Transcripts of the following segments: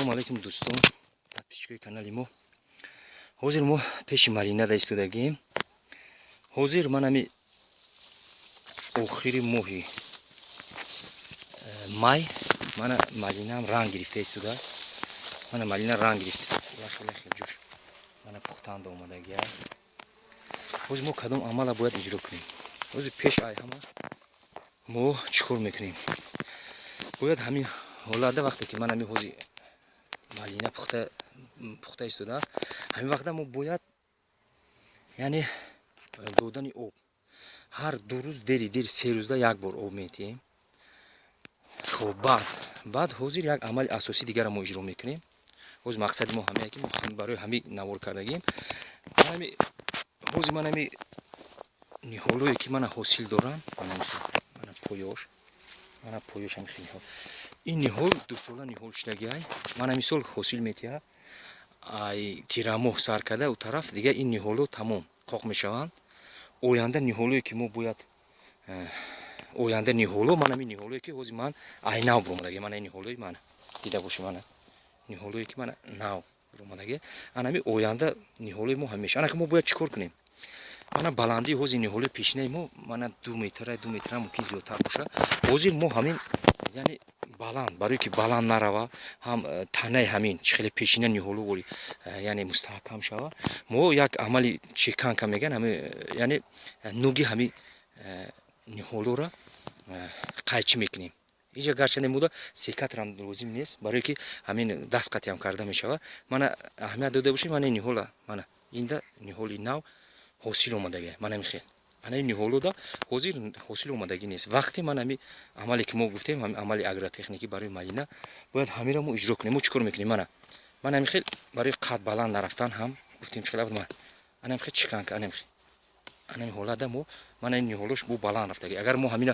Ассалому алайкум, дӯстон, подписчикои канали мо. Ҳозир мо пеши малинада истодагием. Ҳозир ман ҳами охири моҳи май, мана малинаам ранг гирифта истода. Мана малина ранг гирифта, хеле ҷӯш, мана пухтанда омадагия. Ҳозир мо кадом амала бояд иҷро кунем? Ҳозир пеш ай ҳама мо чӣ кор мекунем? Бояд ҳамин ҳолатда, вақте ки ман ҳамин ҳозир малина пухта истодааст, ҳамин вақта мо бояд, яъне додани об ҳар 2 рӯз, дери дер 3 рӯзда як бор об метиҳем. Хоб, баъд ҳозир як амали асосӣ дигарро мо иҷро мекунем. Ҳозир мақсади мо ҳамее, ки мо барои ҳамин навор кардагием. Ҳозир ман ҳами ниҳолое, ки мана ҳосил доранд, мана поёш, мана поёш, ҳами ниҳол, ин ниҳол 2 сола ниҳол шудагиай. Мана мисол ҳосил метиҳад. Ай тирамоҳ сар карда, у тараф дига ин ниҳоло тамом қоқ мешаванд. Оянда ниҳолое, ки мо бояд, оянда ниҳоло, ман ҳамин ниҳолое, ки ҳозир ман ай нав буромадаги, мана ниҳолои мана дида бошӣ, мана ниҳолое, ки мана нав буромадаги, ана ҳами оянда ниҳолои мо ҳамеша. Ана ки мо бояд чӣ кор кунем? Мана баландии ҳозир ниҳолои пешинаи мо мана 2 метра, 2 метра мумкин зиёдтар бошад. Ҳозир мо ҳамин, яъне баланд, барое ки баланд нарава, ҳам танаи ҳамин чӣ хеле пешина ниҳоло вори, яъне мустаҳкам шава, мо як амали чеканка мегӯян, ҳами, яъне нуги ҳами ниҳолоро қайчӣ мекунем. Инҷа гарчанде муда секаторам лозим нест, барое ки ҳамин даст қатъиам карда мешавад. Мана, аҳамият дода бошед, мана ниҳола, мана инда ниҳоли нав ҳосил омадагия. Мана ҳамин хел, ана ин ниҳолода ҳозир ҳосил омадагӣ нест. Вақте ман ҳами амале, ки мо гуфтем, ҳами амали агротехникӣ барои малина, бояд ҳамиро мо иҷро кунем. Мо чӣ кор мекунем? Мана ҳамин хел, барои қад баланд нарафтан ҳам гуфтем, чӣ хел, ман ана ҳамин хел чеканка, ана ҳамин хел, ана ҳамин ҳолатда мо, мана ин ниҳолош бо баланд рафтагӣ. Агар мо ҳамина,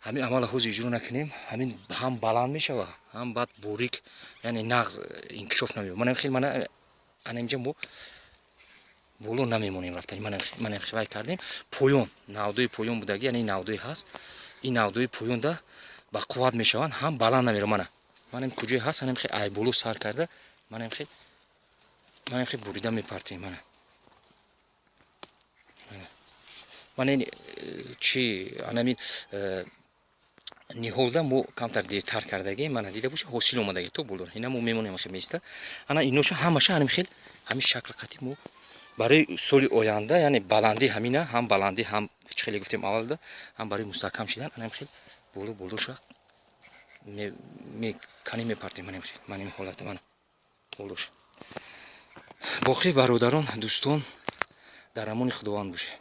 ҳамин амала ҳозир иҷро накунем, ҳамин ҳам баланд мешава, ҳам баъд борик, яъне нағз инкишоф намеёбад. Мана хел, мана ана инҷа мо боло намемонем рафтани. Мана вай кардем, поён навдои поён будагӣ, яъне навдои ҳаст, ин навдои поёнда ба қувват мешаванд, ҳам баланд намера. Мана куҷое ҳаст, анам хел ай боло сар карда, манам хел бурида мепартем. Мана ин чи, анамин ниҳолда мо камтар дертар кардагем. Мана, дида бошед, ҳосил омадаги то боло. Ина мо мемонем, хел места. Ана иноша ҳамаша анам хел, ҳамин шакл қатӣ мо барои соли оянда, яъне баландӣ ҳамина, ҳам баландӣ, ҳам чӣ хеле гуфтем аввалда, ҳам барои мустаҳкам шидан, анам хел боло болоша меканем, мепартем. Манам хел, ман ин ҳолата, мана болоша. Боқӣ, бародарон, дӯстон, дар амони Худованд бошед.